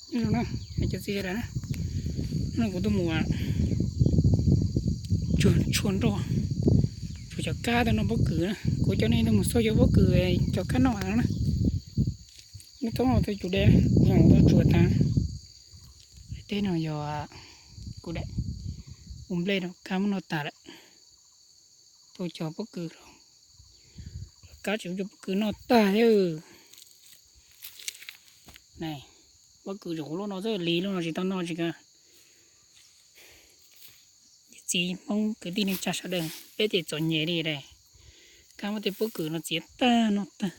Cov txiv sawv daws na, no kuv tuaj mus tsuag tshua nroj, tsuag cov kab tuaj noj pob kws na. Kuv coj nej tuaj mus xauj cov pob kws cov kab noj no na. Neb toob no tuaj cus dej, kuv yog tuaj tsuag tas. Teb no yog kuv daim ua nplej rau kab muab noj tag lawm. Tuaj cog pob kws rau, kab tseem cog pob kws noj tag thiab. Pob kws zoo lub no xwb, li lub no tsis tau noj tsis kav. Txiv Hmoob kwv tij neej tsa sawv daws, peb tias txom nyem li lawm, kab muab tej pob kws no txiav tag noj tag.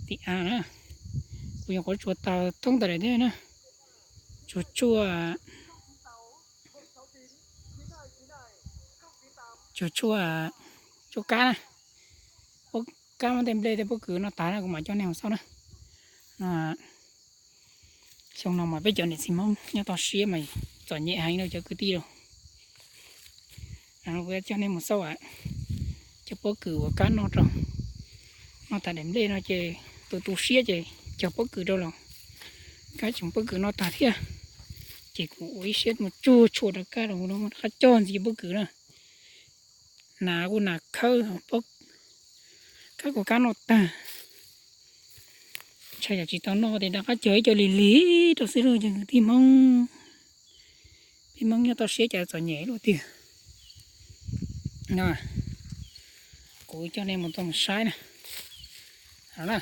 Tim av na, kuv nyuam qhuav tsuag tau thoob ntawm lawm thiab na. Tsuag tsuag, tsuag tsuag, tsuag kab na. Kab muab tej nplej tej pob kws noj tas na kuv mam coj nej mus xauj na. Xyoo no mas peb cov niam txiv Hmoob nyob toj siab mas txom nyem heev rau cov kwv tij lauj. Kuv coj nej mus xauj cov pob kws uas kab noj rau, noj tas daim nplej no ces tu tu siab ces cog pob kws rau los kab tseem pob kws noj tag thiab. Ces kuv ua ib siab mus tsuag tshua rau kab rau no qab cog ntxiv pob kws na. Nas kuj nas khawb, kab kuj kab noj tag. Ntshai yam tsis tau noj ces rov qab cog ib co lig lig rau xwb lauj cov kwv tij Hmoob. Tij Hmoob nyob toj siab cas txom nyem luaj tiag. Kuv coj nej mus tau mus saib na.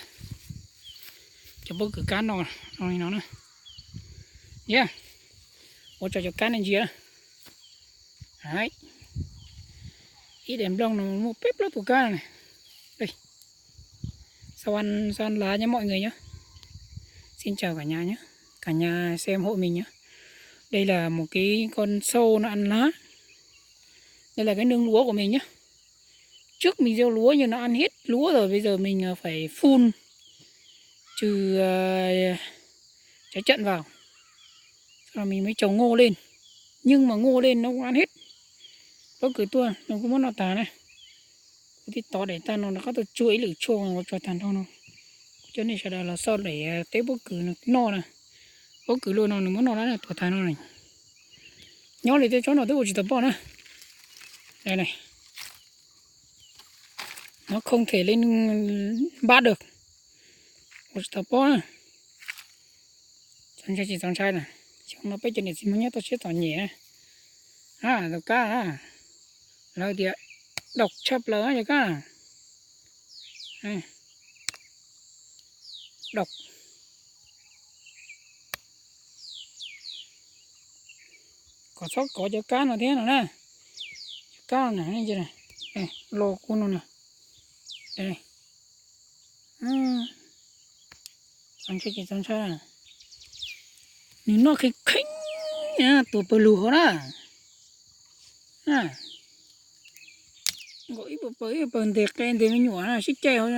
Cov pob kws kab noj zoo li no na. Ua tso cov kab nej ntsia. Ib daim nplooj no muaj peb plaub tus kab na. Sao ăn, sao ăn lá nha mọi người nhé. Xin chào cả nhà nhé. Cả nhà xem hộ mình nhé. Đây là một cái con sâu nó ăn lá. Đây là cái nương lúa của mình nhé. Trước mình gieo lúa nhưng nó ăn hết lúa rồi, bây giờ mình ờ, phải phun trừ ờ, trái chận vào. Sau đó mình mới trồng ngô lên. Nhưng mà ngô lên nó cũng ăn hết. Pob kws tuaj no kuv muab noj tas na. Kuv tib tod daim tag no rov qab tuaj tsuag ib lwm tshuaj ua tsuag tag nrho no. Kuv coj nej sawv daws los xauj daim teb pob kws no noj na. Pob kws luaj no nws muab noj dab tuag tag no. Nyob li tej tsob no twb ua tsis tau pob na. Nó không thể lên bát được. Ua tsis tau pob na. Txaus ntshai tsis txaus ntshai na. Xyoo no peb cov niam txiv Hmoob nyob toj siab txom nyem na. Tus kab na, lawv tias độc tshaj plaws cov kab. Độc. Kom txhob kov cov kab no thiab no na. Cov kab no na, lo kuv no na. Txaus ntshai ces txaus ntshai. Nws noj kheej kheej tuam pawg lug hauv na. Nkaum ib puas pawg ib puas pawg ntes qe ntes me nyuam na sib caij hauv.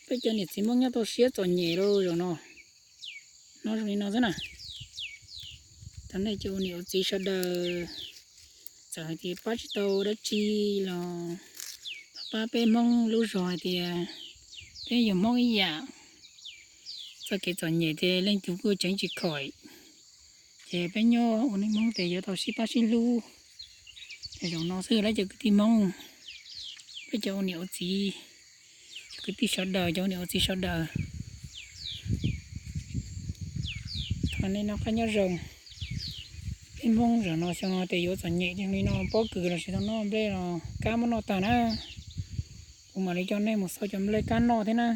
Peb cov niam txiv Hmoob nyob toj siab txom nyem rau zaum no. Noj zoo li no xwb na. Thov nej cov ua niam ua txiv sawv daws, txawm hais tias pab tsis tau dab tsi los thov pab peb Hmoob lub zog hais tias peb yog Hmoob ib yam. Txoj kev txom nyem ces leej twg kuj ceev tsis khom. Ces peb nyob ua neej Hmoob ces yuav tau sib pab sib hlub. Ces zaum no xwb lawv cov kwv tij Hmoob, peb cov ua niam ua txiv, cov kwv tij sawv daws, cov ua niam ua txiv sawv daws, thov nej noj qab nyob zoo. Peb Hmoob zaum no xyoo no ces yuav txom nyem li no, pob kws los tsis tau noj, nplej los kab muab noj tag na. Kuv mam li coj nej mus xauj cov nplej kab noj thiab na.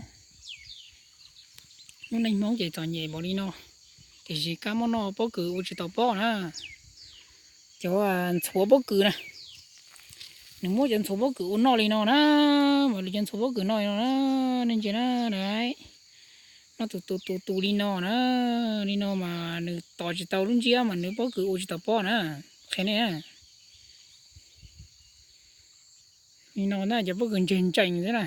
Lub neej Hmoob ces txom nyem npaum li no, tiam sis kab muab noj pob kws ua tsis tau pob na. Cov ntxhuav pob kws na, nws muab cov ntxhuav pob kws ua noj li no na, mam li cov ntxhuav pob kws noj li no na, nej ntsia na. Noj tus tus tus tus li no na, li no mas nws tos tsis tau lub ntsiab mas nws pob kws ua tsis tau pob na. Qhia nej na. Li no na cov pob kws ntseg ntsees xwb na.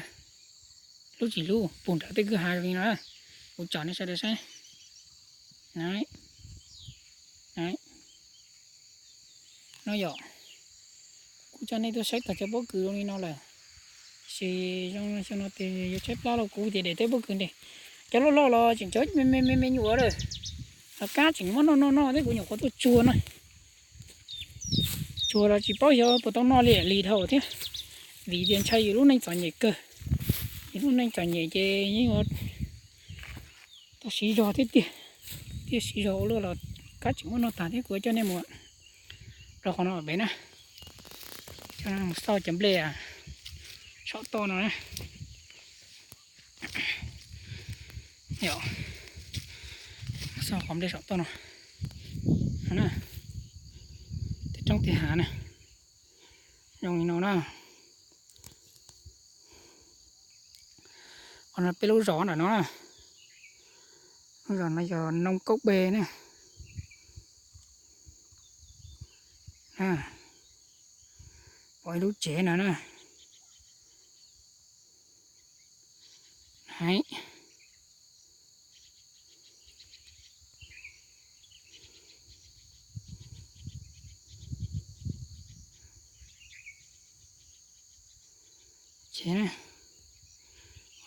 Hlub tsis hlub puag nram tej kwj ha li no, kuv tsom nej sawv daws saib. No yog kuv coj nej tuaj saib tag cov pob kws zoo li no lawm. Tiam sis zoo xyoo no ces yuav tshaib plab los kuv tias daim teb pob kws ntes, Cov loj loj los tseem cov me me me me nyuam lawm, los kab tseem muab noj noj noj thiab kuv nyuam qhuav tuaj tsuag na. Tsuag los tsis paub xyov puas tau noj li li dhau thiab, vim tias ntshai yus lub neej txom nyem kawg. Yus lub neej txom nyem ces yeej ua tau siv zog thiab tiag, thiaj siv zog ua luaj los kab tseem muab noj tag thiab. Kuv coj nej mus rau qhov no pem na, coj nej mus xauj cov nplej saum toj no na. Xauj qhov nplej saum toj no, tej roob tej hav na, zoo li no na. Qhov no peb lub zos ntawm no na, lub zos no yog Noo Kaub Pe na. Pom ib lub tsev no na.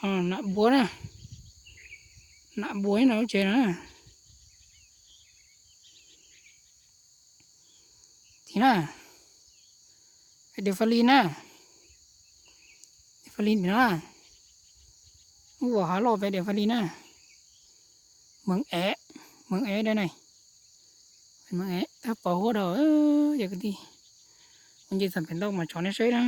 Nam npua na, nam npua ib no lub tsev na. Tim na, Dam Fa Li na, Dam Fa Li tim no, lub hav loj pem Dam Fa Li na. Meev Ev, Meev Ev dab ne, Meev Ev thab pos huab rau yog kwv tij. Kuv nce txog pem ntawd mas tso nej saib na.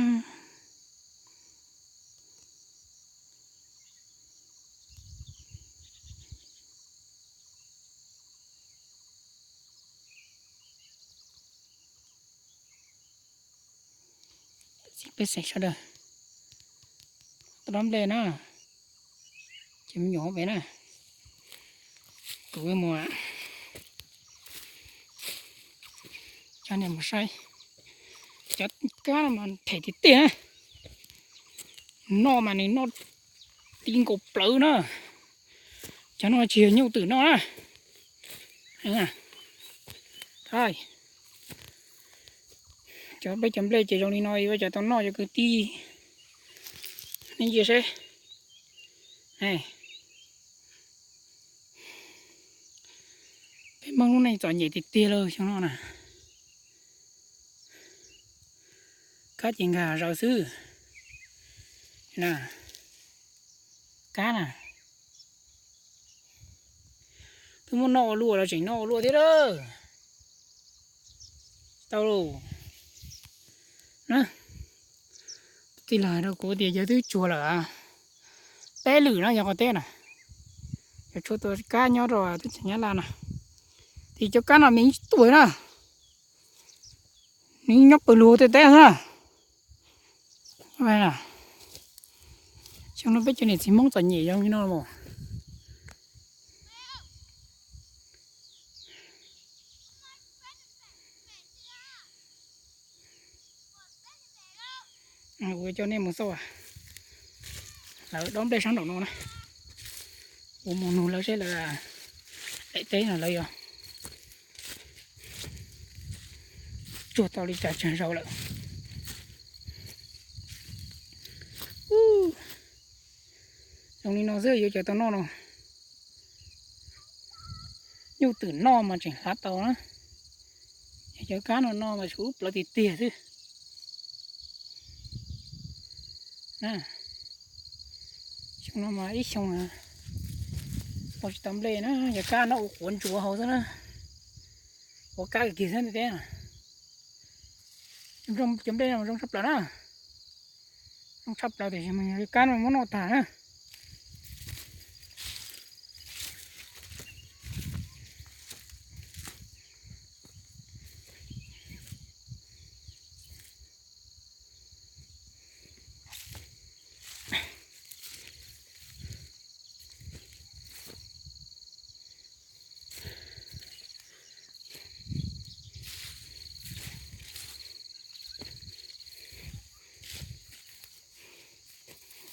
Peb xeem sawv daws, tau dob nplej na, ces me nyuam pem na. Kuv mus coj nej mus saib cov kab no mas them tiag tiag. Noj mas nws noj ti nkaus plawv na. Cov no tsis yog nyuj twm noj na. Cov peb cov nplej ces zoo li no, yuav cov tau noj cov kwv tij. Nej ntsia seb, peb Hmoob lub neej txom nyem tiag tiag lauj xyoo no na. Kab ces nkag zaws xwb. Kab na, twb muab noj ua luaj los tseem noj ua luaj thiab lawm. Tau lauj. Tij laug hais rau kuv tias yawg twb tsuag lawm peb lwm no yog qhov teb na, yog tshuav tus kab nyob rau teb chaws Nyab Laj no, tias cov kab no me ib tuaj na, nws nyob pawg lug tej teb xwb na. Xyoo no peb cov niam txiv Hmoob txom nyem zoo li no mas. Kuv coj nej mus xauj lawv dob nplej sab nraum no na. Kuv mus nug lawv seb lawv daim teb no lawv yuav tsuag tau li cas tsag zaus lawm. Zoo li no xwb yuav cov tau noj no. Nyuj twm noj mas tseem hlav tau na. Yog cov kab no no mas tshuav lub plawv tiag tiag xwb. Xyoo no mas ib xyoo ua tsis tau nplej na, yog kab no ua quav ntsuav hauv xwb na. Ua kab kiag xwb teb. Cov nplej no zoo tshaj plaws na. Zoo tshaj plaws tiam sis mas yog kab no muab noj tag na.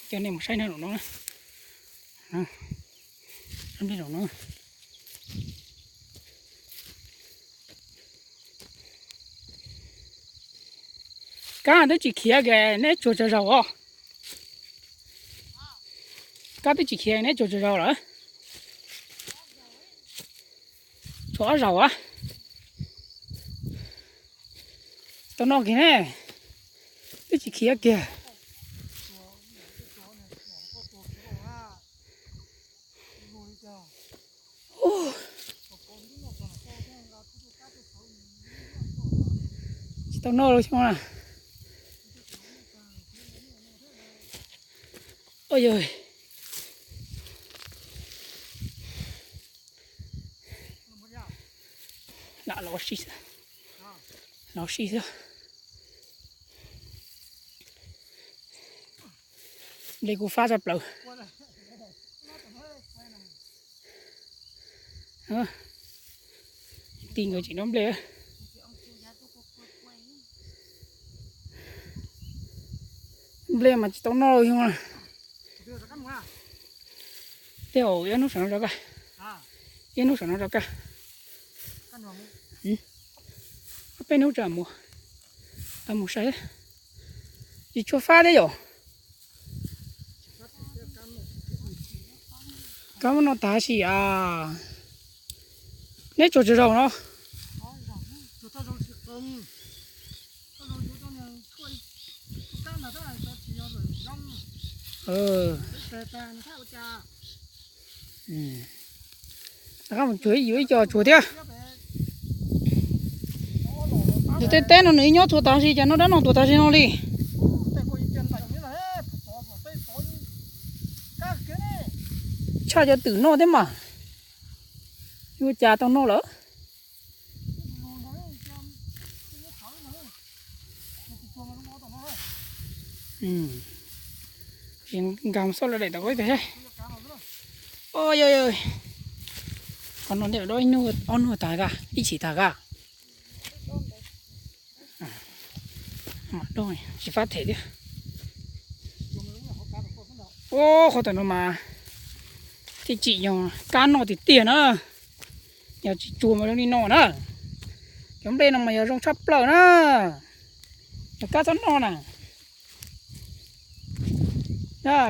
Coj nej mus saib na, zaum no, zaum no. Kab twb tsis khiav kiag neb tsuag tsawg zaus os. Kab twb tsis khiav neb tsuag tsawg zaus lawm. Tshuav ob zaug a. Tau noj kiag ne. Twb tsis khiav kiag. Tsis tau noj li xyoo na. Oj yog. Lam los si xwb. Los si xwb. Nplej kuj fab tshaj plaws. Tij nkawd tseem noj nplej. Nplej mas tsis tau noj li xyoo na. Tej zaum ib hnub saum no rov qab. Ib hnub saum no rov qab. Peb hnub tsa mus, mus saib. Tsis tshua fab thiab yom. Kab muab noj tag sim a. Neb tsuag tsis zaum no. Mus tsuag ib yus ib co tsuag thiab. Nws tej teb no nws ib nyob tsuag tag sim, cas noj dab no tuag tag sim no li. Tshaj cov twm noj thiab mas. Yuav cas tau noj lawm. Nkag xauj los daim tom ko ib teg. Qhov no ntej do ob hnub tag, ib chim tag. Tsis fab them thiab. Ua qhov tam no mas thiaj tsim nyog kab noj tiag tiag na. Yog tsis tsuag mas zoo li no na. Cov nplej no mas yog zoo tshaj plaws na. Yog kab txhob noj na.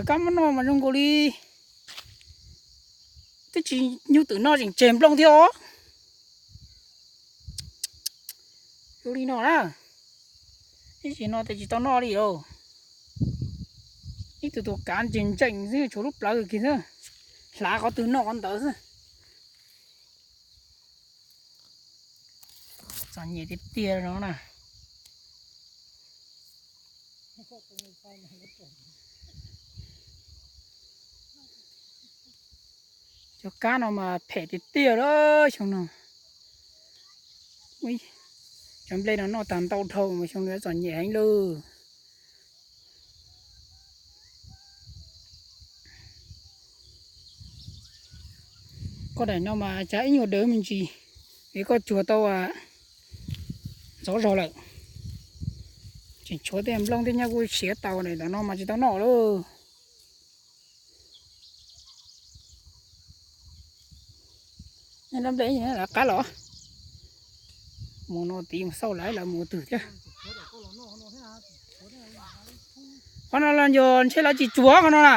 Kab muab noj mas zoo nkaus li twb tsis nyuj twm noj tseem tseg nplooj thiab os. Zoo li no na. Ib tsis no tes tsis tau noj li os. Ib tug tuag kav ntsees ntsees xwb, tshuav lub plawv kiag xwb. Hlav qhov twg noj qhov ntawd xwb. Txom nyem tiag tiag no na. Cov kab no mas phem tiag tiag lawm xyoo no. Cov nplej no noj tag ntau dhau mas xyoo no txom nyem heev lawm. Koj daim no mas cas ib nyuag dawb me ntsis, vim koj tsuag tau ntxov zog lawm. Tseem tshuav tej nplooj tej nyob kuj siav tau, daim no mas tsis tau noj lauj. Nplej lawv qab los mus no tid, mus xauj lawv, lawv mus twg thiab. Qhov no los yog ntshe lawv tsis tsuag qhov no na.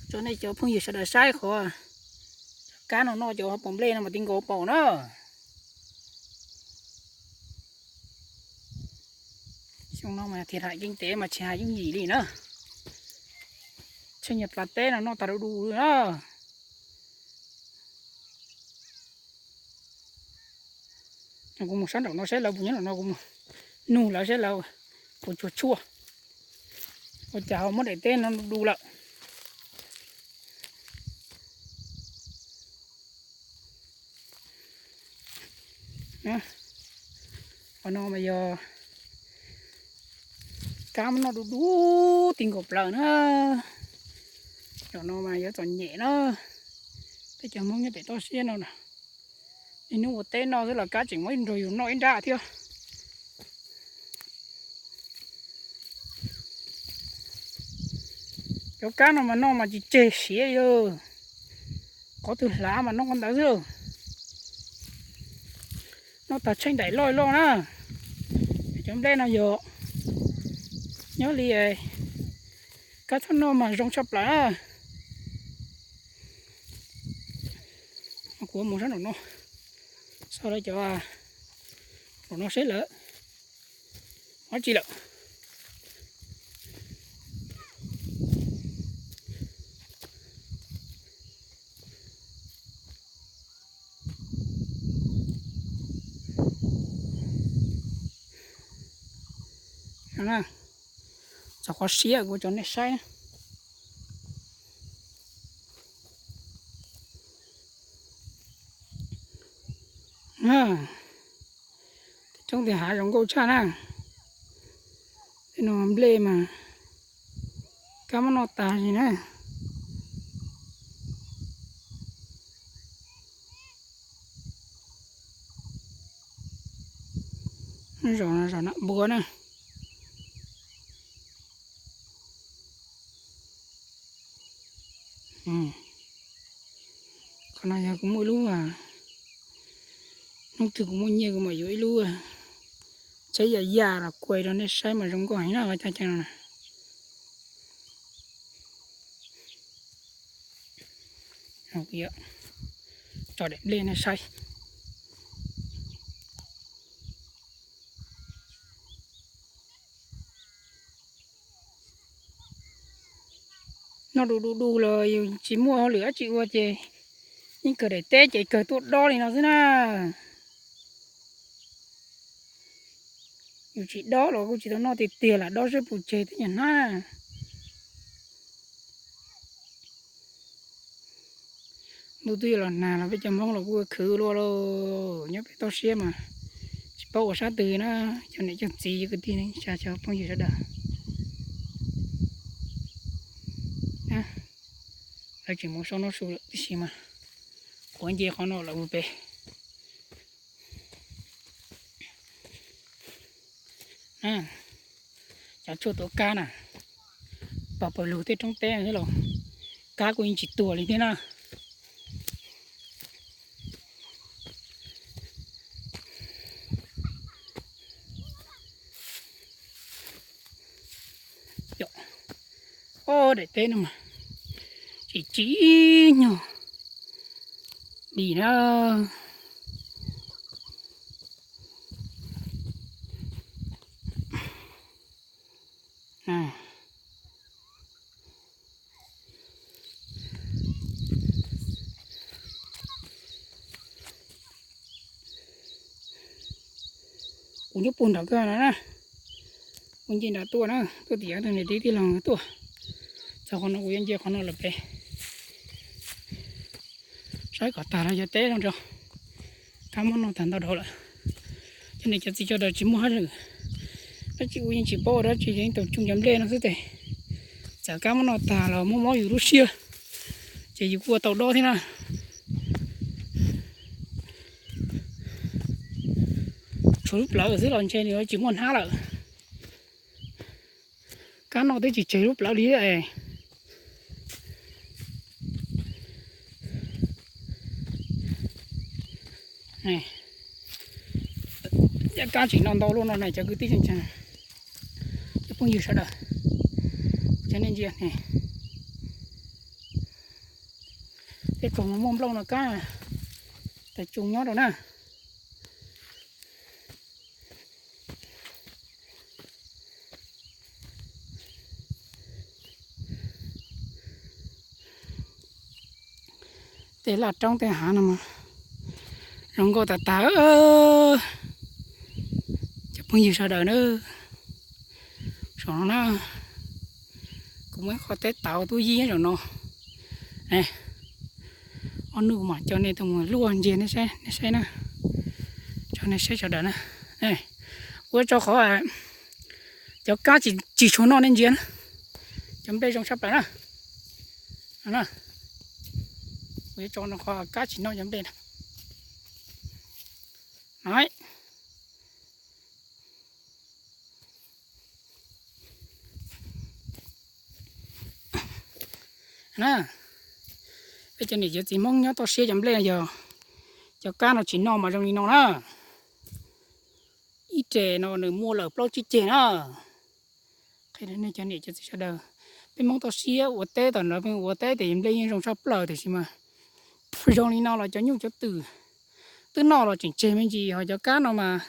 Tso nej cov phooj ywg sawv daws saib qhov kab no noj cov pob nplej no mas ti nkaus paum na. Xyoo no mas thiaj hais yeej tev mas tsis hais yooj yim li na. Tsheej nyias plas teb no noj tas du du li na. Kuv mus sab nraum no saib lawv puas nyob nraum no, kuv mus nug lawv saib lawv puas tsuag tshuaj. Ua cas ho muab daim teb no du lawm. Qhov no mas yog kab muab noj du du ti nkaus plaws na. Zaum no mas yuav txom nyem na. Peb cov Hmoob nyob pem toj siab no na, niaj hnub ua teb noj xwb los kab tseem muab ib nrog yus noj ib nrab thiab. Cov kab no mas noj mas tsis tseg siav li. Qhov twg hlav mas noj qhov ntawd xwb. Noj tag tsheej daim loj loj na. Cov nplej no yog nyob li, kab Pab txhob noj mas zoo tshaj plaws na. Kuv mus sab nraum no, xauj lawv cov nraum no seb lawv ua dab tsi lawm. Txog qhov siab kuv tso nej saib. Tej roob tej hav zoo nkauj tshaj na. Tej no nplej mas kab muab noj tas li na. Zos no zos Nam Npua na. Qhov no yog kuv muaj ib lub, hnub twg kuv muaj nyiaj kuv mam yuav ib lub tsheb yam yam los kuaj rau nej saib mas zoo nkauj heev na, cov cag no na. Tso daim nplej nej saib. Noj du du du los yus tsis muaj hauj lwm dab tsi ua ces yeej kawg daim teb ces kawg tuaj dob li no xwb na. Yus tsis dob los kuj tsis tau noj tiag tiag, lam dob seb puas tseg tej nyuag hnab. Ntuj twb yuav los nag los peb cov Hmoob los kuj khwv luaj lauj, nyob pem toj siab mas tsis paub ua sab twg na, cov niam cov txiv cov kwv tij neej tsa cov phooj ywg sawv daws. Lawv tseem mus sau noj su lawm tib si mas kuv nce qhov no lawm mus pem. Cov tshuaj tuav kab na, pog pawg lug tej roob teb xwb los kab kuj yeej tsis tuag li thiab na. Ob daim teb no mas tsis tsim nyog dim na. Kuv nyob puag nram kawg no na, kuv nce nram tuaj na, tuaj tim tus niam tij tij laug tuaj. Txog qhov no kuv yuav nce qhov no lawm pem. Saib kom tag los yog teb zoo tso, kab muab noj tag ntau dhau lawm. Cov niam cov txiv sawv daws tsis muaj hauj lwm dab tsi ua yeej tsis paub ua dab tsi, yeej tau tsoo cov nplej no xwb tes. Txawm kab muab noj tag los muab mob yus lub siab, ces yus kuj ua tau dob thiab na. Tshuav lub plawv xwb los ntshe nws tsis muaj hnab lawm. Kab noj twb tsis tseg lub plawv li. Kab tseem noj ntau luaj no ne cov kwv tij neej tsa, cov phooj ywg sawv daws, cov nej ntsia ne. Tej kaug muaj nplooj no kab tawm tsoo nyob rau na. Tej laj roob tej hav no mas zoo nkauj tas tas. Cov phooj ywg sawv daws na, saum no na, kuv muaj ib qho teb tauv tub yib saum no. Ob hnub mas coj nej tuaj mus luaj ntsia nej saib na, tso nej saib sawv daws na. Kuv yuav tso qhov cov kab tsis tshua noj nej ntsia na, cov nplej zoo tshaj plaws na. Kuv yuav tso qhov kab tsis noj cov nplej na. Na, peb cov niam cov txiv Hmoob nyob toj siab cov nplej no yog cov kab no tsis noj mas zoo li no na. Ib re no nws muaj lawm plaub tsib ceg na. Qhia nej cov niam cov txiv sawv daws, Peb Hmoob toj siab ua teb tom no, peb ua teb ces nplej yeej zoo tshaj plaws, tiam sis mas zoo li no los cov nyuj cov twm twb noj los tseem tseg me ntsis, ho cov kab no mas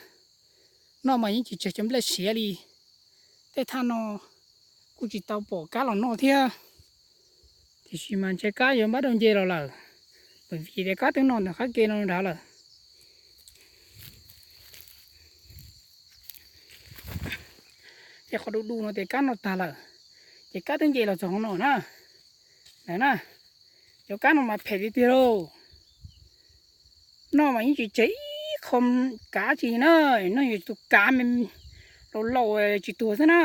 noj mas yeej tsis tseg cov nplej siav li. Tej thaj no kuj tsis tau pom kab los noj thiab, tiam sis mas ntshe kab yuav npab rau nce los lawm, vim tias kab twb noj ntawm qab ke no nrad lawm. Ces qhov du du no ces kab noj tag lawm, ces kab twb nce los txog qhov no na. Lawm na, cov kab no mas phem tiag tiag lauj. Noj mas yeej tsis tseg ib qho kav tsis na, noj yuav tus kav me laus laus tsis tuag xwb na.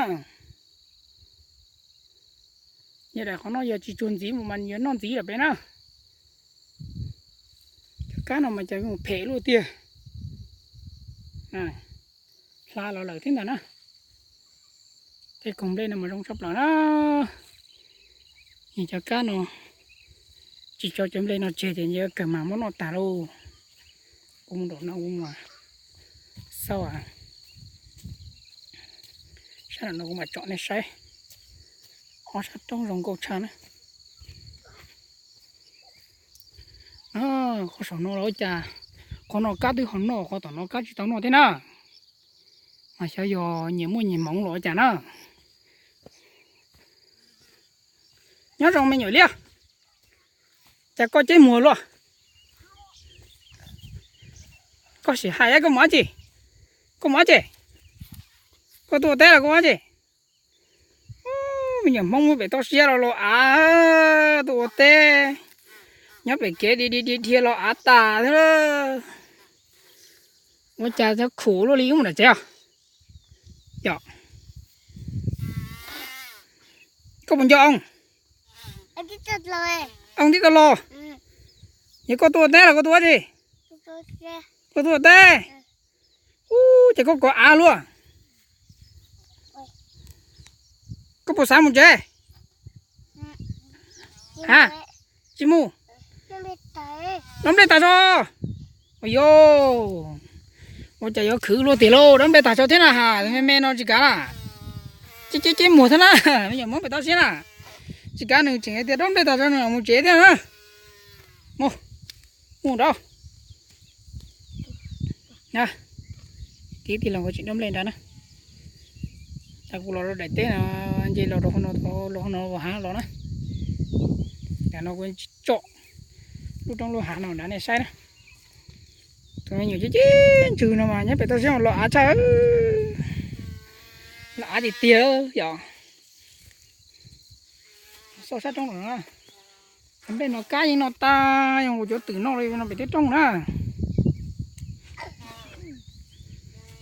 Yog daim qhov no yog tsis tsuag ntxiv mus mas yuav noj ntxiv lawm peb na. Cov kab no mas cas mus phem luaj tiag. Hla los lawm thiab ntag na. Tej koog nplej no mas zoo tshaj plaws na. Cov kab no tsis tso cov nplej no tseg ces yuav kawg mas muab noj tag lauj. Kuv mus nraum no kuv mus xauj, sab nraum no kuv mam tsom nej saib. Ob sab roob zoo nkauj tshaj na. Qhov saum no los ua cas, qhov no kab twb ho noj, qhov tom no kab tsis tau noj thiab na. Mas xyov yog nyias muaj nyias hmoov los ua cas na. Nyob zoo me nyuam liab, cas koj ceb muag luaj? Koj sim hais koj mus dab tsi? Koj mus dab tsi? Koj tuaj ua teb los koj mus dab tsi? Me nyuam Hmoob muab pem toj siab los los av tuaj ua teb, nyob pem kev dhia dhia dhia los av tas thiab. Ua cas khum luaj li, wb mus nram tsev os. Yog koj puas nco oo? Oo tib tau los. Yog koj tuaj ua teb los koj tuaj ua dab tsi? Koj tuaj ua teb. Ub, ces koj kov av luaj. Koj puas xav mus tsev? Ha, tsis mus. Dob nplej tas tso. Ua cas yuav khwv luaj tiag lauj, dob nplej tas tso thiab na, ha, me me no tsis kav na. Ceb ceb ceb muag thiab na, me nyuam Hmoob pem toj siab na. Tsis kav nws tseem hais tias dob nplej tas tso nws mus tsev thiab na. Mus, mus nrad. Tib tij laug kuv tseem dob nplej nrad na. Tag kuv los rau daim teb no, nce los rau qhov no, los qhov no hav los na. Tam no kuv tsom lub roob lub hav no nrad nej saib na. Tus me nyuam ceb ceb ntsws no mas nyob pem toj siab los av tshaj, los av tiag tiag yom. Xauj sab roob lawm na. Cov nplej no kab yeej noj tag, yog kuv cov twm noj li no pem teb roob na.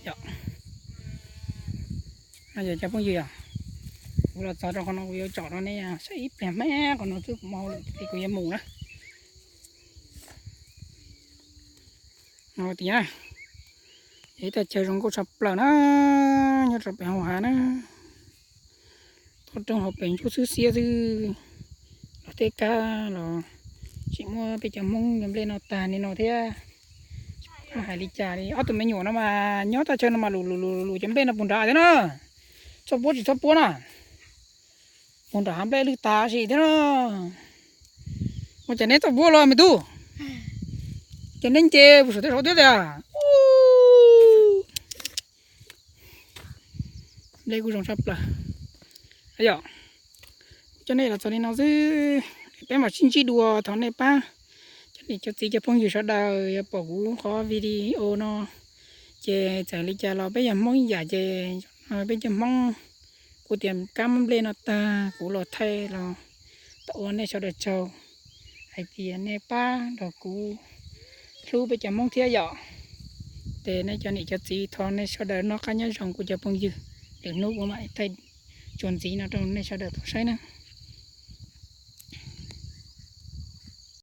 Yog cov phooj ywg, kuv los txog rau qhov no kuv yuav tsom rau nej saib ib pliag me, qhov no twb kuv muaj hauj lwm ces kuv yuav mus na. No tias yog ib teb chaws zoo nkauj tshaj plaws na, nyob rau pem hauv hav na. Toj roob hauv pes ntsuab xwb xiab xwb. Los tej kab los tseem muab peb cov Hmoob cov nplej no tag li no thiab. Hais li cas li, ob tug me nyuam no mas nyob thaj chaw no mas lus lus lus lus cov nplej no puag nrad thiab na. Txhob puab tsis txhob puab na. Puag nram hav nplej lwj tas sim thiab na. Ua cas neb txhob puab los me tub? Ces neb nce puag saum tej saud thiab tiag. Nplej kuj zoo tshaj plaws. Yog coj nej los txog li no xwb, peb mam sib ntsib dua, thov nej pab cov niam cov txiv cov phooj ywg sawv daws yog pom kuv qhov video no, ces txawm li cas los peb yog Hmoob ib yam ces peb cov Hmoob, kuv tias kab muab nplej no tag kuv los thaij los tau ua nej sawv daws tsaug, hais tias nej pab nrog kuv hlub peb cov Hmoob thiab yom. Ces nej cov niam cov txiv thov nej sawv daws noj qab nyob zoo kuv cov phooj ywg, lwm hnub kuv mam thaij txuas ntxiv no rau nej sawv daws tau saib na.